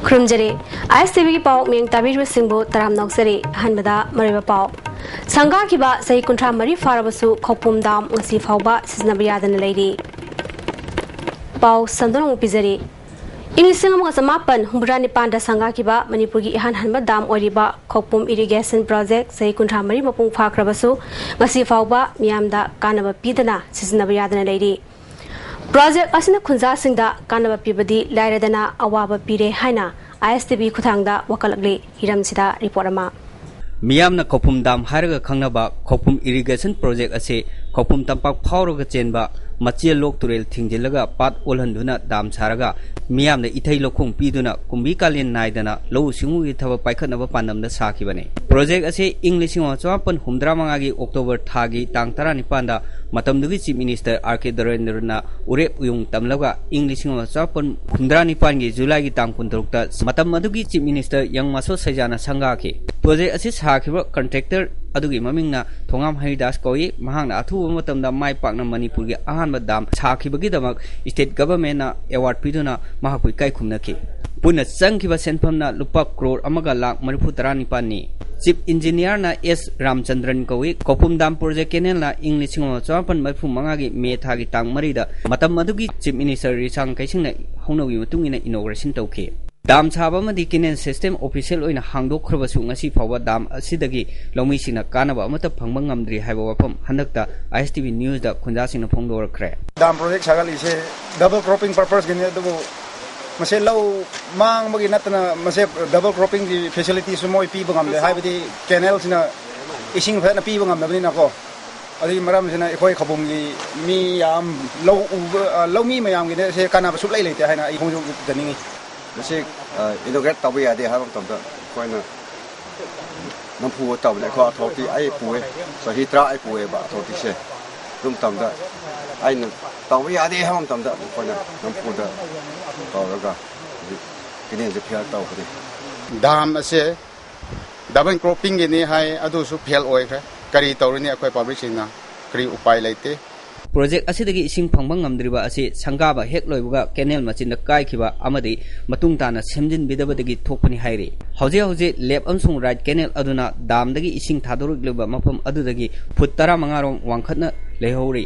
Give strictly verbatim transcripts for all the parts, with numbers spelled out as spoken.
ꯈꯨꯔꯨꯝꯖꯔꯤ꯫ ꯑꯥꯏ S T ꯚꯤꯒꯤ ꯄꯥꯎ ꯃꯤꯠꯌꯦꯡ ꯇꯥꯕꯤꯔꯤꯕꯁꯤꯡꯕꯨ ꯇꯔꯥꯝꯅ ꯑꯣꯛꯆꯔꯤ꯫ ꯑꯍꯥꯟꯕꯗ ꯃꯔꯨꯑꯣꯏꯕ ꯄꯥꯎ꯫ ꯁꯪꯒꯥꯈꯤꯕ ꯆꯍꯤ ꯀꯨꯟꯊ꯭ꯔꯥ ꯃꯔꯤ ꯐꯥꯔꯕꯁꯨ ꯈꯧꯄꯨꯝ ꯗꯥꯝ ꯉꯁꯤ ꯐꯥꯎꯕ ꯁꯤꯖꯤꯟꯅꯕ ꯌꯥꯗꯅ ꯂꯩꯔꯤ꯫ ꯄꯥꯎ ꯁꯟꯗꯣꯛꯅ ꯑꯃꯨꯛ ꯄꯤꯖꯔꯤ꯫ ꯏꯪ ꯂꯤꯁꯤꯡ ꯑꯃꯒ ꯆꯃꯥꯄꯟ ꯍꯨꯝꯐꯨꯇꯔꯥ ꯅꯤꯄꯥꯟꯗ ꯁꯪꯒꯥꯈꯤꯕ ꯃꯅꯤꯄꯨꯔꯒꯤ ꯏꯍꯥꯟ ꯍꯥꯟꯕ ꯗꯥꯝ ꯑꯣꯏꯔꯤꯕ ꯈꯧꯄꯨꯝ ꯏꯔꯤꯒꯦꯁꯟ ꯄ꯭ꯔꯣꯖꯦꯛ ꯆꯍꯤ ꯀꯨꯟꯊ꯭ꯔꯥ ꯃꯔꯤ ꯃꯄꯨꯡ ꯐꯥꯈ꯭ꯔꯕꯁꯨ ꯉꯁꯤ ꯐꯥꯎꯕ ꯃꯤꯌꯥꯝꯗ ꯀꯥꯟꯅꯕ ꯄꯤꯗꯅ ꯁꯤꯖꯤꯟꯅꯕ ꯌꯥꯗꯅ ꯂꯩꯔꯤ꯫ ꯄ꯭ꯔꯣꯖꯦꯛ ꯑꯁꯤꯅ ꯈꯨꯟꯖꯥꯁꯤꯡꯗ ꯀꯥꯟꯅꯕ ꯄꯤꯕꯗꯤ ꯂꯥꯏꯔꯗꯅ ꯑꯋꯥꯕ ꯄꯤꯔꯦ ꯍꯥꯏꯅ ꯑꯥꯏ ꯑꯦꯁ ꯇꯤ ꯚꯤ ꯈꯨꯠꯊꯥꯡꯗ ꯋꯥꯀꯠꯂꯛꯂꯤ꯫ ꯍꯤꯔꯝꯁꯤꯗ ꯔꯤꯄꯣꯔꯠ ꯑꯃ꯫ ꯃꯤꯌꯥꯝꯅ ꯈꯧꯄꯨꯝ ꯗꯥꯝ ꯍꯥꯏꯔꯒ ꯈꯪꯅꯕ ꯈꯧꯄꯨꯝ ꯏꯔꯤꯒꯦꯁꯟ ꯄ꯭ꯔꯣꯖꯦꯛ ꯑꯁꯤ ꯈꯧꯄꯨꯝ ꯇꯝꯄꯥꯛ ꯐꯥꯎꯔꯒ ꯆꯦꯟꯕ ꯃꯆꯦꯜ ꯂꯣꯛ ꯇꯨꯔꯦꯜ ꯊꯤꯡꯖꯤꯜꯂꯒ ꯄꯥꯠ ꯑꯣꯜꯍꯟꯗꯨꯅ ꯗꯥꯝ ꯁꯥꯔꯒ ꯃꯤꯌꯥꯝꯅ ꯏꯊꯩ ꯂꯧꯈꯣꯡ ꯄꯤꯗꯨꯅ ꯀꯨꯝꯕꯤ ꯀꯥꯂꯦꯟ ꯅꯥꯏꯗꯅ ꯂꯧꯎ ꯁꯤꯡꯎꯒꯤ ꯊꯕꯛ ꯄꯥꯏꯈꯠꯅꯕ ꯄꯥꯟꯗꯝꯗ ꯁꯥꯈꯤꯕꯅꯤ꯫ ꯄ꯭ꯔꯣꯖꯦꯛ ꯑꯁꯤ ꯏꯪ ꯂꯤꯁꯤꯡ ꯑꯃ ꯆꯃꯥꯄꯟ ꯍꯨꯝꯐꯨꯇꯔꯥ ꯃꯉꯥꯒꯤ ꯑꯣꯛꯇꯣꯕꯔ ꯊꯥꯒꯤ ꯇꯥꯡ ꯇꯔꯥꯅꯤꯄꯥꯟꯗ ꯃꯇꯝꯗꯨꯒꯤ ꯆꯤꯐ ꯃꯤꯅꯤꯁꯇꯔ ꯑꯥꯔ ꯀꯦ ꯗꯣꯔꯦꯟꯗ꯭ꯔꯅ ꯎꯔꯦꯞ ꯎꯌꯨꯡ ꯇꯝꯂꯒ ꯏꯪ ꯂꯤꯁꯤꯡ ꯑꯃ ꯆꯃꯥꯄꯟ ꯍꯨꯝꯐꯨꯇꯔꯥꯅꯤꯄꯥꯟꯒꯤ ꯖꯨꯂꯥꯏꯒꯤ ꯇꯥꯡ ꯀꯨꯟꯇꯔꯨꯛꯇ ꯃꯇꯝ ꯑꯗꯨꯒꯤ ꯆꯤꯐ ꯃꯤꯅꯤꯁꯇꯔ ꯌꯪ ꯃꯥꯁꯣ ꯁꯩꯖꯥꯅ ꯁꯪꯒꯥꯈꯤ꯫ ꯄ꯭ꯔꯣꯖꯦꯛ ꯑꯁꯤ ꯁꯥꯈꯤꯕ ꯀꯟꯇ꯭ꯔꯦꯛꯇꯔ ꯑꯗꯨꯒꯤ ꯃꯃꯤꯡꯅ ꯊꯣꯉꯥꯝ ꯍꯔꯤꯗꯥꯁ ꯀꯧꯏ꯫ ꯃꯍꯥꯛꯅ ꯑꯊꯨꯕ ꯃꯇꯝꯗ ꯃꯥꯏ ꯄꯥꯛꯅ ꯃꯅꯤꯄꯨꯔꯒꯤ ꯑꯍꯥꯟꯕ ꯗꯥꯝ ꯁꯥꯈꯤꯕꯒꯤꯗꯃꯛ ꯁ꯭ꯇꯦꯠ ꯒꯚꯔꯟꯃꯦꯟꯠꯅ ꯑꯦꯋꯥꯔꯗ ꯄꯤꯗꯨꯅ ꯃꯍꯥꯛꯄꯨ ꯏꯀꯥꯏ ꯈꯨꯝꯅꯈꯤ꯫ ꯄꯨꯟꯅ ꯆꯪꯈꯤꯕ ꯁꯦꯟꯐꯝꯅ ꯂꯨꯄꯥ ꯀ꯭ꯔꯣꯔ ꯑꯃꯒ ꯂꯥꯈ ꯃꯔꯤꯐꯨ ꯇꯔꯥꯅꯤꯄꯥꯟꯅꯤ꯫ ꯆꯤꯐ ꯏꯟꯖꯤꯅꯤꯌꯥꯔꯅ ꯑꯦꯁ ꯔꯥꯝꯆꯟꯗ꯭ꯔꯟ ꯀꯧꯏ꯫ ꯈꯧꯄꯨꯝ ꯗꯥꯝ ꯄ꯭ꯔꯣꯖꯦꯛ ꯀꯦꯅꯦꯜꯅ ꯏꯪ ꯂꯤꯁꯤꯡ ꯑꯃ ꯆꯃꯥꯄꯟ ꯃꯔꯤꯐꯨ ꯃꯉꯥꯒꯤ ꯃꯦ ꯊꯥꯒꯤ ꯇꯥꯡ ꯃꯔꯤꯗ ꯃꯇꯝ ꯑꯗꯨꯒꯤ ꯆꯤꯐ ꯃꯤꯅꯤꯁꯇꯔ ꯔꯤꯁꯥꯡ ꯀꯩꯁꯤꯡꯅ ꯍꯧꯅꯕꯤ ꯃꯇꯨꯡ ꯏꯟꯅ ꯏꯅꯣꯒ꯭ꯔꯦꯁꯟ ꯇꯧꯈꯤ꯫ ꯗꯥꯝ ꯁꯥꯕ ꯑꯃꯗꯤ ꯀꯦꯅꯦꯜ ꯁꯤꯁꯇꯦꯝ ꯑꯣꯐꯤꯁꯤꯌꯦꯜ ꯑꯣꯏꯅ ꯍꯥꯡꯗꯣꯛꯈ꯭ꯔꯕꯁꯨ ꯉꯁꯤ ꯐꯥꯎꯕ ꯗꯥꯝ ꯑꯁꯤꯗꯒꯤ ꯂꯧꯃꯤꯁꯤꯡꯅ ꯀꯥꯟꯅꯕ ꯑꯃꯠꯇ ꯐꯪꯕ ꯉꯝꯗ꯭ꯔꯤ ꯍꯥꯏꯕ ꯋꯥꯐꯝ ꯍꯟꯗꯛꯇ ꯑꯥꯏ ꯑꯦꯁ ꯇꯤ ꯚꯤ ꯅ꯭ꯌꯨꯁꯇ ꯈꯨꯟꯖꯥꯁꯤꯡꯅ ꯐꯣꯡꯗꯣꯔꯛꯈ꯭ꯔꯦ꯫ ꯗꯥꯝ ꯄ꯭ꯔꯣꯖꯦꯛ ꯁꯥꯒꯠꯂꯤꯁꯦ ꯗꯕꯜ ꯀ꯭ꯔꯣꯞꯄꯤꯡ ꯄꯔꯄꯁꯀꯤꯅꯤ, ꯑꯗꯨꯕꯨ ꯃꯁꯦ ꯂꯧ ꯃꯥꯡꯕꯒꯤ ꯅꯠꯇꯅ ꯃꯁꯦ ꯗꯕꯜ ꯀ꯭ꯔꯣꯞꯄꯤꯡꯒꯤ ꯐꯦꯁꯤꯂꯤꯇꯤꯁꯨ ꯃꯣꯏ ꯄꯤꯕ ꯉꯝꯗꯦ, ꯍꯥꯏꯕꯗꯤ ꯀꯦꯅꯦꯜꯁꯤꯅ ꯏꯁꯤꯡ ꯐꯖꯅ ꯄꯤꯕ ꯉꯝꯗꯕꯅꯤꯅꯀꯣ꯫ ꯑꯗꯨꯒꯤ ꯃꯔꯝꯁꯤꯅ ꯑꯩꯈꯣꯏ ꯈꯧꯄꯨꯝꯒꯤ ꯃꯤ ꯌꯥꯝ ꯂꯧ ꯎꯕ, ꯑ, ꯂꯧꯃꯤ ꯃꯌꯥꯝꯒꯤꯗꯤ ꯁꯦ ꯀꯥꯟꯅꯕ ꯁꯨꯛꯂꯩ ꯂꯩꯇꯦ ꯍꯥꯏꯅ ꯑꯩ ꯐꯣꯡꯗꯣꯛꯆꯅꯤꯡꯉꯤ꯫ ꯃꯁꯤ, ꯑ, ꯏꯅꯣꯒ꯭ꯔꯦꯠ ꯇꯧꯕ ꯌꯥꯗꯦ ꯍꯥꯏꯕ ꯃꯇꯝꯗ ꯑꯩꯈꯣꯏꯅ ꯅꯝꯐꯨꯗ ꯇꯧꯕꯅꯦ꯫ ꯑꯩꯈꯣꯏ ꯑꯊꯣꯔꯤꯇꯤ ꯑꯩ ꯄꯨꯑꯦ, ꯆꯍꯤ ꯇꯔꯥ ꯑꯩ ꯄꯨꯑꯦꯕ ꯑꯊꯣꯔꯤꯇꯤꯁꯦ꯫ ꯑꯗꯨ ꯃꯇꯝꯗ ꯑꯩꯅ ꯇꯧꯕ ꯌꯥꯗꯦ ꯍꯥꯏꯕ ꯃꯇꯝꯗ ꯑꯩꯈꯣꯏꯅ ꯅꯝꯐꯨꯗ ꯇꯧꯔꯒ ꯍꯧꯖꯤꯛ ꯀꯦꯅꯦꯜꯁꯦ ꯐꯦꯜ ꯇꯧꯕꯅꯤ꯫ ꯗꯥꯝ ꯑꯁꯦ ꯗꯕꯜ ꯀ꯭ꯔꯣꯞꯄꯤꯡꯒꯤꯅꯤ ꯍꯥꯏ, ꯑꯗꯨꯁꯨ ꯐꯦꯜ ꯑꯣꯏꯈ꯭ꯔꯦ꯫ ꯀꯔꯤ ꯇꯧꯔꯨꯅꯤ ꯑꯩꯈꯣꯏ ꯄꯕ꯭ꯂꯤꯛꯁꯤꯡꯅ? ꯀꯔꯤ ꯎꯄꯥꯏ ꯂꯩꯇꯦ? ꯄ꯭ꯔꯣꯖꯦꯛ ꯑꯁꯤꯗꯒꯤ ꯏꯁꯤꯡ ꯐꯪꯕ ꯉꯝꯗ꯭ꯔꯤꯕ ꯑꯁꯤ ꯁꯪꯒꯥꯕ ꯍꯦꯛ ꯂꯣꯏꯕꯒ ꯀꯦꯅꯦꯜ ꯃꯆꯤꯟꯗ ꯀꯥꯏꯈꯤꯕ ꯑꯃꯗꯤ ꯃꯇꯨꯡ ꯇꯥꯅ ꯁꯦꯝꯖꯤꯟꯕꯤꯗꯕꯗꯒꯤ ꯊꯣꯛꯄꯅꯤ ꯍꯥꯏꯔꯤ꯫ ꯍꯧꯖꯤꯛ ꯍꯧꯖꯤꯛ ꯂꯦꯐ ꯑꯃꯁꯨꯡ ꯔꯥꯏꯠ ꯀꯦꯅꯦꯜ ꯑꯗꯨꯅ ꯗꯥꯝꯗꯒꯤ ꯏꯁꯤꯡ ꯊꯥꯗꯣꯔꯛꯂꯤꯕ ꯃꯐꯝ ꯑꯗꯨꯗꯒꯤ ꯐꯨꯠ ꯇꯔꯥꯃꯉꯥ ꯔꯣꯝ ꯋꯥꯡꯈꯠꯅ ꯂꯩꯍꯧꯔꯤ꯫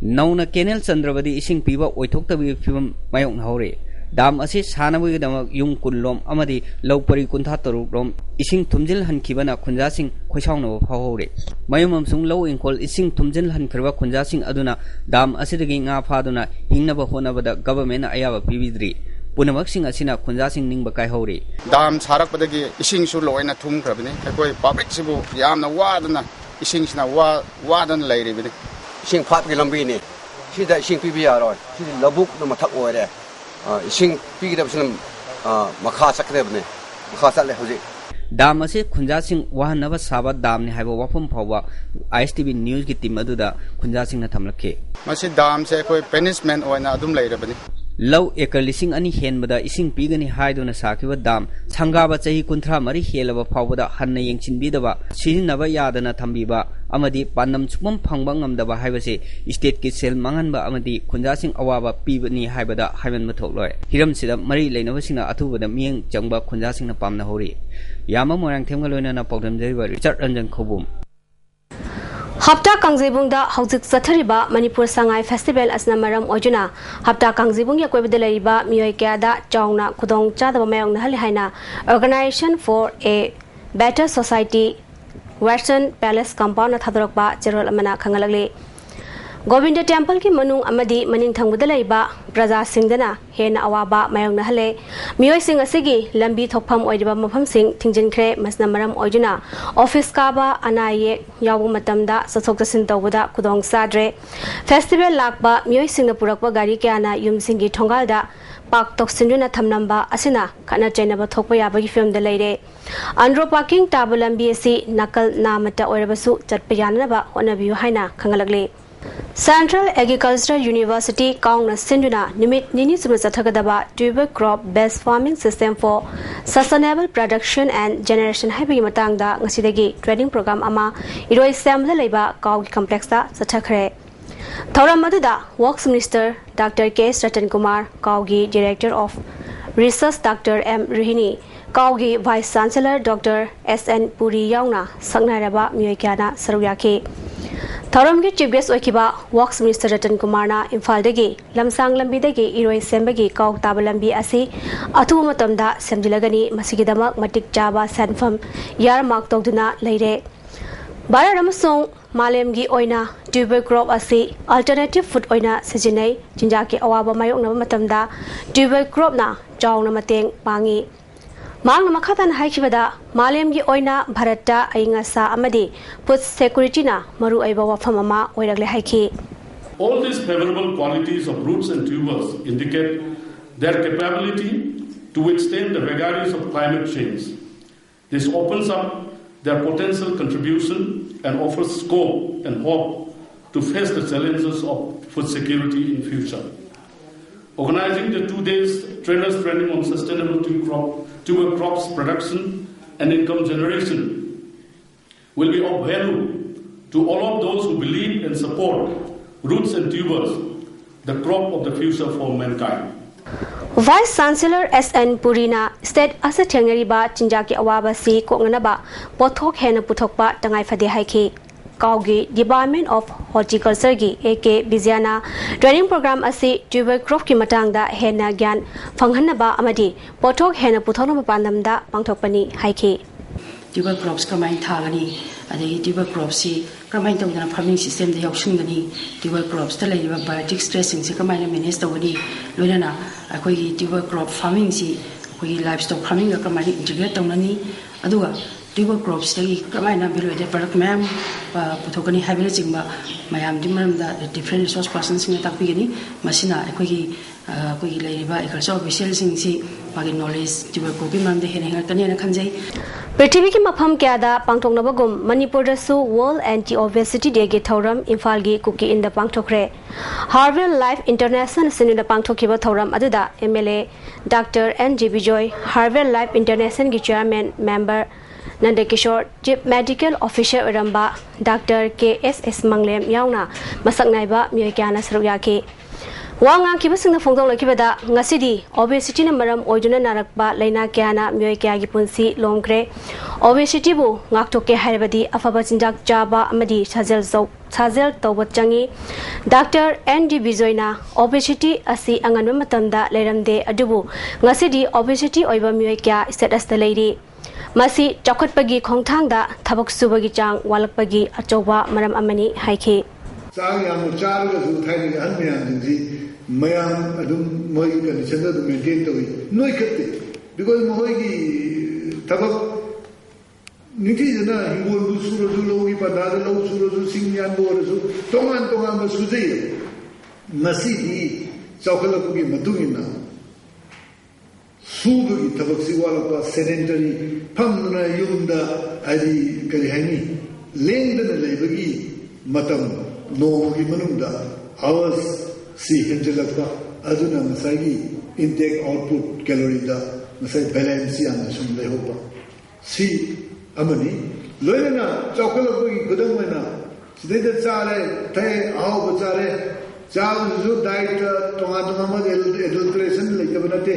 ꯅꯧꯅ ꯀꯦꯅꯦꯜ ꯆꯟꯗ꯭ꯔꯕꯗꯤ ꯏꯁꯤꯡ ꯄꯤꯕ ꯑꯣꯏꯊꯣꯛꯇꯕꯒꯤ ꯐꯤꯕꯝ ꯃꯥꯌꯣꯛꯅꯍꯧꯔꯤ꯫ ꯗꯥꯝ ꯑꯁꯤ ꯁꯥꯅꯕꯒꯤꯗꯃꯛ ꯌꯨꯝ ꯀꯨꯟ ꯂꯣꯝ ꯑꯃꯗꯤ ꯂꯧ ꯄꯔꯤ ꯀꯨꯟꯊ꯭ꯔꯥ ꯇꯔꯨꯛ ꯂꯣꯝ ꯏꯁꯤꯡ ꯊꯨꯝꯖꯤꯜꯍꯟꯈꯤꯕꯅ ꯈꯨꯟꯖꯥꯁꯤꯡ ꯈꯣꯏꯁꯥꯎꯅꯕ ꯐꯥꯎꯍꯧꯔꯤ꯫ ꯃꯌꯨꯝ ꯑꯃꯁꯨꯡ ꯂꯧ ꯏꯪꯈꯣꯜ ꯏꯁꯤꯡ ꯊꯨꯝꯖꯤꯜꯍꯟꯈ꯭ꯔꯕ ꯈꯨꯟꯖꯥꯁꯤꯡ ꯑꯗꯨꯅ ꯗꯥꯝ ꯑꯁꯤꯗꯒꯤ ꯉꯥ ꯐꯥꯗꯨꯅ ꯍꯤꯡꯅꯕ ꯍꯣꯠꯅꯕꯗ ꯒꯚꯔꯟꯃꯦꯟꯠꯅ ꯑꯌꯥꯕ ꯄꯤꯕꯤꯗ꯭ꯔꯤ꯫ ꯄꯨꯝꯅꯃꯛꯁꯤꯡ ꯑꯁꯤꯅ ꯈꯨꯟꯖꯥꯁꯤꯡ ꯅꯤꯡꯕ ꯀꯥꯏꯍꯧꯔꯤ꯫ ꯗꯥꯝ ꯁꯥꯔꯛꯄꯗꯒꯤ ꯏꯁꯤꯡꯁꯨ ꯂꯣꯏꯅ ꯊꯨꯝꯈ꯭ꯔꯕꯅꯤ꯫ ꯑꯩꯈꯣꯏ ꯄꯕ꯭ꯂꯤꯛꯁꯤꯕꯨ ꯌꯥꯝꯅ ꯋꯥꯗꯅ, ꯏꯁꯤꯡꯁꯤꯅ ꯋꯥ-, ꯋꯥꯗꯅ ꯂꯩꯔꯤꯕꯅꯤ꯫ ꯏꯁꯤꯡ ꯐꯥꯠꯄꯒꯤ ꯂꯝꯕꯤꯅꯤ꯫ ꯁꯤꯗ ꯏꯁꯤꯡ ꯄꯤꯕ ꯌꯥꯔꯣꯏ꯫ ꯁꯤꯗꯤ ꯂꯧꯕꯨꯛꯅ ꯃꯊꯛ ꯑꯣꯏꯔꯦ꯫ ꯑ, ꯏꯁꯤꯡ ꯄꯤꯒꯗꯕꯁꯤꯅ, ꯑ, ꯃꯈꯥ ꯆꯠꯀꯗꯕꯅꯤ꯫ ꯃꯈꯥ ꯆꯠꯂꯦ ꯍꯧꯖꯤꯛ꯫ ꯗꯥꯝ ꯑꯁꯤ ꯈꯨꯟꯖꯥꯁꯤꯡ ꯋꯥꯍꯟꯅꯕ ꯁꯥꯕ ꯗꯥꯝꯅꯤ ꯍꯥꯏꯕ ꯋꯥꯐꯝ ꯐꯥꯎꯕ ꯑꯥꯏ ꯑꯦꯁ ꯇꯤ ꯚꯤ ꯅ꯭ꯌꯨꯁꯀꯤ ꯇꯤꯝ ꯑꯗꯨꯗ ꯈꯨꯟꯖꯥꯁꯤꯡꯅ ꯊꯝꯂꯛꯈꯤ꯫ ꯃꯁꯤ ꯗꯥꯝꯁꯦ ꯑꯩꯈꯣꯏ ꯄꯦꯅꯤꯁꯃꯦꯟꯠ ꯑꯣꯏꯅ ꯑꯗꯨꯝ ꯂꯩꯔꯕꯅꯤ꯫ ꯂꯧ ꯑꯦꯀꯔ ꯂꯤꯁꯤꯡ ꯑꯅꯤ ꯍꯦꯟꯕꯗ ꯏꯁꯤꯡ ꯄꯤꯒꯅꯤ ꯍꯥꯏꯗꯨꯅ ꯁꯥꯈꯤꯕ ꯗꯥꯝ ꯁꯪꯒꯥꯕ ꯆꯍꯤ ꯀꯨꯟꯊ꯭ꯔꯥ ꯃꯔꯤ ꯍꯦꯜꯂꯕ ꯐꯥꯎꯕꯗ ꯍꯟꯅ ꯌꯦꯡꯁꯤꯟꯕꯤꯗꯕ, ꯁꯤꯖꯤꯟꯅꯕ ꯌꯥꯗꯅ ꯊꯝꯕꯤꯕ ꯑꯃꯗꯤ ꯄꯥꯟꯗꯝ ꯁꯨꯡꯐꯝ ꯐꯪꯕ ꯉꯝꯗꯕ ꯍꯥꯏꯕꯁꯤ ꯁ꯭ꯇꯦꯠꯀꯤ ꯁꯦꯜ ꯃꯥꯡꯍꯟꯕ ꯑꯃꯗꯤ ꯈꯨꯟꯖꯥꯁꯤꯡ ꯑꯋꯥꯕ ꯄꯤꯕꯅꯤ ꯍꯥꯏꯕꯗ ꯍꯥꯏꯃꯟꯕ ꯊꯣꯛꯂꯣꯏ꯫ ꯍꯤꯔꯝꯁꯤꯗ ꯃꯔꯤ ꯂꯩꯅꯕꯁꯤꯡꯅ ꯑꯊꯨꯕꯗ ꯃꯤꯠꯌꯦꯡ ꯆꯪꯕ ꯈꯨꯟꯖꯥꯁꯤꯡꯅ ꯄꯥꯝꯅꯍꯧꯔꯤ꯫ ꯌꯥꯝꯕ ꯃꯣꯏꯔꯥꯡꯊꯦꯝꯒ ꯂꯣꯏꯅꯅ ꯄꯥꯎꯗꯝꯖꯔꯤꯕ ꯔꯤꯆꯥꯔꯗ ꯔꯟꯖꯟ ꯈꯧꯕꯨꯝ꯫ ꯍꯞꯇꯥ ꯀꯥꯡꯖꯩꯕꯨꯡꯗ ꯍꯧꯖꯤꯛ ꯆꯠꯊꯔꯤꯕ ꯃꯅꯤꯄꯨꯔ ꯁꯉꯥꯏ ꯐꯦꯁꯇꯤꯚꯦꯜ ꯑꯁꯤꯅ ꯃꯔꯝ ꯑꯣꯏꯗꯨꯅ ꯍꯞꯇꯥ ꯀꯥꯡꯖꯩꯕꯨꯡꯒꯤ ꯑꯀꯣꯏꯕꯗ ꯂꯩꯔꯤꯕ ꯃꯤꯑꯣꯏ ꯀꯌꯥꯗ ꯆꯥꯎꯅ ꯈꯨꯗꯣꯡꯆꯥꯗꯕ ꯃꯥꯌꯣꯛꯅꯍꯜꯂꯤ ꯍꯥꯏꯅ Organisation for a Better Society Western Palace Compoundꯅ ꯊꯥꯗꯣꯔꯛꯄ ꯆꯦꯔꯣꯜ ꯑꯃꯅ ꯈꯪꯍꯜꯂꯛꯂꯤ꯫ ꯒꯣꯕꯤꯟꯗ ꯇꯦꯝꯄꯜꯒꯤ ꯃꯅꯨꯡ ꯑꯃꯗꯤ ꯃꯅꯤꯡ ꯊꯪꯕꯗ ꯂꯩꯕ ꯄ꯭ꯔꯖꯥꯁꯤꯡꯗꯅ ꯍꯦꯟꯅ ꯑꯋꯥꯕ ꯃꯥꯌꯣꯛꯅꯍꯜꯂꯦ꯫ ꯃꯤꯑꯣꯏꯁꯤꯡ ꯑꯁꯤꯒꯤ ꯂꯝꯕꯤ ꯊꯣꯛꯐꯝ ꯑꯣꯏꯔꯤꯕ ꯃꯐꯝꯁꯤꯡ ꯊꯤꯡꯖꯤꯟꯈ꯭ꯔꯦ꯫ ꯃꯁꯤꯅ ꯃꯔꯝ ꯑꯣꯏꯗꯨꯅ ꯑꯣꯐꯤꯁ ꯀꯥꯕ, ꯑꯅꯥ ꯑꯌꯦꯛ ꯌꯥꯎꯕ ꯃꯇꯝꯗ ꯆꯠꯊꯣꯛ ꯆꯠꯁꯤꯟ ꯇꯧꯕꯗ ꯈꯨꯗꯣꯡ ꯆꯥꯗ꯭ꯔꯦ꯫ ꯐꯦꯁꯇꯤꯚꯦꯜ ꯂꯥꯛꯄ ꯃꯤꯑꯣꯏꯁꯤꯡꯅ ꯄꯨꯔꯛꯄ ꯒꯥꯔꯤ ꯀꯌꯥꯅ ꯌꯨꯝꯁꯤꯡꯒꯤ ꯊꯣꯡꯒꯥꯜꯗ ꯄꯥꯔꯛ ꯇꯧꯁꯤꯟꯗꯨꯅ ꯊꯝꯂꯝꯕ ꯑꯁꯤꯅ ꯈꯠꯅ ꯆꯩꯅꯕ ꯊꯣꯛꯄ ꯌꯥꯕꯒꯤ ꯐꯤꯕꯝꯗ ꯂꯩꯔꯦ꯫ ꯑꯟꯗ꯭ꯔꯣ ꯄꯥꯔꯀꯤꯡ ꯇꯥꯕ ꯂꯝꯕꯤ ꯑꯁꯤ ꯅꯥꯀꯜ ꯅꯥꯃꯠꯇ ꯑꯣꯏꯔꯕꯁꯨ ꯆꯠꯄ ꯌꯥꯅꯅꯕ ꯍꯣꯠꯅꯕꯤꯌꯨ ꯍꯥꯏꯅ ꯈꯪꯍꯜꯂꯛꯂꯤ꯫ Central Agricultural University ꯀꯥꯎꯅ ꯁꯤꯟꯗꯨꯅ ꯅꯨꯃꯤꯠ ꯅꯤꯅꯤ ꯆꯨꯞꯅ ꯆꯠꯊꯒꯗꯕ Tuber Crop Based Farming System for Sustainable Production and Generation ꯍꯥꯏꯕꯒꯤ ꯃꯇꯥꯡꯗ ꯉꯁꯤꯗꯒꯤ training program ꯑꯃ ꯏꯔꯣꯏꯁꯦꯝꯕꯗ ꯂꯩꯕ ꯀꯥꯎꯒꯤ complexꯇ ꯆꯠꯊꯈ꯭ꯔꯦ꯫ ꯊꯧꯔꯝ ꯑꯗꯨꯗ Works Minister Doctor K S Ratan Kumar, ꯀꯥꯎꯒꯤ Director of Research Doctor M Rohini, ꯀꯥꯎꯒꯤ Vice Chancellor Doctor S N Puri ꯌꯥꯎꯅ ꯁꯛꯅꯥꯏꯔꯕ ꯃꯤꯑꯣꯏ ꯀꯌꯥꯅ ꯁꯔꯨꯛ ꯌꯥꯈꯤ꯫ ꯊꯧꯔꯝꯒꯤ Chief Guest ꯑꯣꯏꯈꯤꯕ Works Minister Ratan Kumarꯅ ꯏꯝꯐꯥꯜꯗꯒꯤ ꯂꯝꯁꯥꯡ ꯂꯝꯕꯤꯗꯒꯤ ꯏꯔꯣꯏ ꯁꯦꯝꯕꯒꯤ ꯀꯥꯎ ꯇꯥꯕ ꯂꯝꯕꯤ ꯑꯁꯤ ꯑꯊꯨꯕ ꯃꯇꯝꯗ ꯁꯦꯝꯖꯤꯜꯂꯒꯅꯤ, ꯃꯁꯤꯒꯤꯗꯃꯛ ꯃꯇꯤꯛ ꯆꯥꯕ ꯁꯦꯟꯐꯝ earmark ꯇꯧꯗꯨꯅ ꯂꯩꯔꯦ꯫ ꯚꯥꯔꯠ ꯑꯃꯁꯨꯡ ꯃꯥꯂꯦꯝꯒꯤ ꯑꯣꯏꯅ tuber crop ꯑꯁꯤ alternative food ꯑꯣꯏꯅ ꯁꯤꯖꯤꯟꯅꯩ꯫ ꯆꯤꯟꯖꯥꯛꯀꯤ ꯑꯋꯥꯕ ꯃꯥꯌꯣꯛꯅꯕ ꯃꯇꯝꯗ tuber cropꯅ ꯆꯥꯎꯅ ꯃꯇꯦꯡ ꯄꯥꯡꯉꯤ꯫ ꯃꯍꯥꯛꯅ ꯃꯈꯥ ꯇꯥꯅ ꯍꯥꯏꯈꯤꯕꯗ, ꯃꯥꯂꯦꯝꯒꯤ ꯑꯣꯏꯅ ꯚꯥꯔꯠꯇ ꯑꯏꯪ ꯑꯁꯥ ꯑꯃꯗꯤ food securityꯅ ꯃꯔꯨꯑꯣꯏꯕ ꯋꯥꯐꯝ ꯑꯃ ꯑꯣꯏꯔꯛꯂꯦ ꯍꯥꯏꯈꯤ꯫ All these favorable qualities of roots and tubers indicate their capability to withstand the vagaries of climate change. This opens up their potential contribution and offers scope and hope to face the challenges of food security in future. Organizing the two days trainers training on sustainable tuber crop, tuber crops production and income generation will be of value to all of those who believe and support roots and tubers, the crop of the future for mankind. Vice Chancellor S N Purina state ꯑꯁꯤꯗ ꯊꯦꯡꯅꯔꯤꯕ ꯆꯤꯟꯖꯥꯛꯀꯤ ꯑꯋꯥꯕꯁꯤ ꯀꯣꯛꯅꯅꯕ ꯄꯣꯠꯊꯣꯛ ꯍꯦꯟꯅ ꯄꯨꯊꯣꯛꯄ ꯇꯉꯥꯏ ꯐꯗꯦ ꯍꯥꯏꯈꯤ꯫ ꯀꯥꯎꯒꯤ Department of Horticultureꯒꯤ A K Vijayana training program ꯑꯁꯤ tuber cropꯀꯤ ꯃꯇꯥꯡꯗ ꯍꯦꯟꯅ ꯒ꯭ꯌꯥꯟ ꯐꯪꯍꯟꯅꯕ ꯑꯃꯗꯤ ꯄꯣꯠꯊꯣꯛ ꯍꯦꯟꯅ ꯄꯨꯊꯣꯛꯅꯕ ꯄꯥꯟꯗꯝꯗ ꯄꯥꯡꯊꯣꯛꯄꯅꯤ ꯍꯥꯏꯈꯤ꯫ Tuber crops ꯀꯔꯝꯍꯥꯏꯅ ꯊꯥꯒꯅꯤ, ꯑꯗꯒꯤ tuber cropꯁꯤ ꯀꯔꯝꯍꯥꯏꯅ ꯇꯧꯗꯅ farming systemꯗ ꯌꯥꯎꯁꯤꯟꯒꯅꯤ, tuber cropsꯇ ꯂꯩꯔꯤꯕ biotic stressꯁꯤꯡꯁꯤ ꯀꯔꯝꯍꯥꯏꯅ manage ꯇꯧꯒꯅꯤ, ꯂꯣꯏꯅꯅ ꯑꯩꯈꯣꯏꯒꯤ tuber crop farmingꯁꯤ ꯑꯩꯈꯣꯏꯒꯤ livestock farmingꯒ ꯀꯔꯝꯍꯥꯏꯅ integrate ꯇꯧꯅꯅꯤ, ꯑꯗꯨꯒ tuber cropsꯇꯒꯤ ꯀꯔꯝꯍꯥꯏꯅ value added product ꯃꯌꯥꯝ ꯄꯨꯊꯣꯛꯀꯅꯤ ꯍꯥꯏꯕꯅꯆꯤꯡꯕ ꯃꯌꯥꯝꯗꯨꯒꯤ ꯃꯔꯝꯗ different resource personꯁꯤꯡꯅ ꯇꯥꯛꯄꯤꯒꯅꯤ꯫ ꯃꯁꯤꯅ ꯑꯩꯈꯣꯏꯒꯤ ꯑꯩꯈꯣꯏꯒꯤ ꯂꯩꯔꯤꯕ agriculture officialꯁꯤꯡꯁꯤ ꯃꯥꯒꯤ knowledge tuber cropꯀꯤ ꯃꯔꯝꯗ ꯍꯦꯟꯅ ꯍꯦꯟꯒꯠꯀꯅꯤ ꯍꯥꯏꯅ ꯈꯟꯖꯩ꯫ ꯄ꯭ꯔꯤꯊꯤꯕꯤꯒꯤ ꯃꯐꯝ ꯀꯌꯥꯗ ꯄꯥꯡꯊꯣꯛꯅꯕꯒꯨꯝ ꯃꯅꯤꯄꯨꯔꯗꯁꯨ World Anti Obesity Dayꯒꯤ ꯊꯧꯔꯝ ꯏꯝꯐꯥꯜꯒꯤ ꯀꯨꯀꯤ ꯏꯟꯗ ꯄꯥꯡꯊꯣꯛꯈ꯭ꯔꯦ꯫ Harvell Life International ꯁꯤꯟꯗꯨꯅ ꯄꯥꯡꯊꯣꯛꯈꯤꯕ ꯊꯧꯔꯝ ꯑꯗꯨꯗ M L A Doctor N G Bijoy, Harvell Life Internationalꯒꯤ chairman member Nandakishor, chief medical officer ꯑꯣꯏꯔꯝꯕ doctor K S S Manglem ꯌꯥꯎꯅ ꯃꯁꯛ ꯅꯥꯏꯕ ꯃꯤꯑꯣꯏ ꯀꯌꯥꯅ ꯁꯔꯨꯛ ꯌꯥꯈꯤ꯫ ꯋꯥ ꯉꯥꯡꯈꯤꯕꯁꯤꯡꯅ ꯐꯣꯡꯗꯣꯛꯂꯛꯈꯤꯕꯗ, ꯉꯁꯤꯗꯤ ꯑꯣꯕꯦꯁꯤꯇꯤꯅ ꯃꯔꯝ ꯑꯣꯏꯗꯨꯅ ꯅꯥꯔꯛꯄ ꯂꯥꯏꯅꯥ ꯀꯌꯥꯅ ꯃꯤꯑꯣꯏ ꯀꯌꯥꯒꯤ ꯄꯨꯟꯁꯤ ꯂꯣꯝꯈ꯭ꯔꯦ꯫ ꯑꯣꯕꯦꯁꯤꯇꯤꯕꯨ ꯉꯥꯛꯊꯣꯛꯀꯦ ꯍꯥꯏꯔꯕꯗꯤ ꯑꯐꯕ ꯆꯤꯟꯖꯥꯛ ꯆꯥꯕ ꯑꯃꯗꯤ ꯁꯥꯖꯦꯜ ꯆꯧ-, ꯁꯥꯖꯦꯜ ꯇꯧꯕ ꯆꯪꯏ꯫ ꯗꯥꯛꯇꯔ ꯑꯦꯟ ꯗꯤ ꯕꯤꯖꯣꯏꯅ, "ꯑꯣꯕꯦꯁꯤꯇꯤ ꯑꯁꯤ ꯑꯉꯟꯕ ꯃꯇꯝꯗ ꯂꯩꯔꯝꯗꯦ, ꯑꯗꯨꯕꯨ ꯉꯁꯤꯗꯤ ꯑꯣꯕꯦꯁꯤꯇꯤ ꯑꯣꯏꯕ ꯃꯤꯑꯣꯏ ꯀꯌꯥ ꯁ꯭ꯇꯦꯇꯁꯇ ꯂꯩꯔꯤ꯫ ꯃꯁꯤ ꯆꯥꯎꯈꯠꯄꯒꯤ ꯈꯣꯡꯊꯥꯡꯗ ꯊꯕꯛ ꯁꯨꯕꯒꯤ ꯆꯥꯡ ꯋꯥꯠꯂꯛꯄꯒꯤ ꯑꯆꯧꯕ ꯃꯔꯝ ꯑꯃꯅꯤ" ꯍꯥꯏꯈꯤ꯫ ꯆꯥꯛ ꯌꯥꯝꯅ ꯆꯥꯔꯒꯁꯨ ꯊꯥꯏꯅꯒꯤ ꯑꯍꯟ ꯃꯌꯥꯝꯁꯤꯡꯁꯤ ꯃꯌꯥꯝ ꯑꯗꯨꯝ ꯃꯣꯏꯒꯤ ꯀꯟꯗꯤꯁꯟꯗ ꯑꯗꯨꯝ ꯃꯦꯟꯇꯦꯟ ꯇꯧꯏ, ꯅꯣꯏꯈꯠꯇꯦ꯫ ꯕꯤꯀꯣꯖ ꯃꯈꯣꯏꯒꯤ ꯊꯕꯛ ꯅꯤꯡꯊꯤꯖꯅ ꯍꯤꯡꯒꯣꯜꯕꯨ ꯁꯨꯔꯁꯨ, ꯂꯧꯒꯤ ꯄꯟꯊꯥꯗ ꯂꯧ ꯁꯨꯔꯁꯨ, ꯁꯤꯡ ꯌꯥꯟꯕ ꯑꯣꯏꯔꯁꯨ, ꯇꯣꯉꯥꯟ ꯇꯣꯉꯥꯟꯕ ꯁꯨꯖꯩꯌꯦꯕ꯫ ꯉꯁꯤꯗꯤ ꯆꯥꯎꯈꯠꯂꯛꯄꯒꯤ ꯃꯇꯨꯡ ꯏꯟꯅ ꯁꯨꯕꯒꯤ ꯊꯕꯛꯁꯤ ꯋꯥꯠꯂꯛꯄ, ꯁꯦꯗꯦꯟꯇꯔꯤ, ꯐꯝꯗꯨꯅ ꯌꯨꯝꯗ, ꯍꯥꯏꯗꯤ, ꯀꯔꯤ ꯍꯥꯏꯅꯤ, ꯂꯦꯡꯗꯅ ꯂꯩꯕꯒꯤ ꯃꯇꯝ, ꯅꯣꯡꯃꯒꯤ ꯃꯅꯨꯡꯗ ꯑꯋꯔꯁ ꯁꯤ ꯍꯦꯟꯖꯜꯂꯛꯄ, ꯑꯗꯨꯅ ꯉꯁꯥꯏꯒꯤ ꯏꯟꯇꯦꯛ ꯑꯥꯎꯠꯄꯨꯠ ꯀꯦꯂꯣꯔꯤꯗ ꯉꯁꯥꯏ ꯕꯦꯂꯦꯟꯁ ꯌꯥꯝꯅ ꯁꯨꯝ ꯂꯩꯍꯧꯕ꯫ ꯁꯤ ꯑꯃꯅꯤ꯫ ꯂꯣꯏꯅꯅ ꯆꯥꯎꯈꯠꯂꯛꯄꯒꯤ ꯈꯨꯗꯝ ꯑꯣꯏꯅ ꯁꯤꯗꯩꯗ ꯆꯥꯔꯦ, ꯊꯛꯑꯦ, ꯑꯍꯥꯎꯕ ꯆꯥꯔꯦ, ꯆꯥꯕꯗꯨꯁꯨ ꯗꯥꯏꯠꯇ ꯇꯣꯉꯥꯟ ꯇꯣꯉꯥꯟꯕ ꯑꯦꯗꯜꯇꯔꯦꯁꯟ ꯂꯩꯇꯕ ꯅꯠꯇꯦ꯫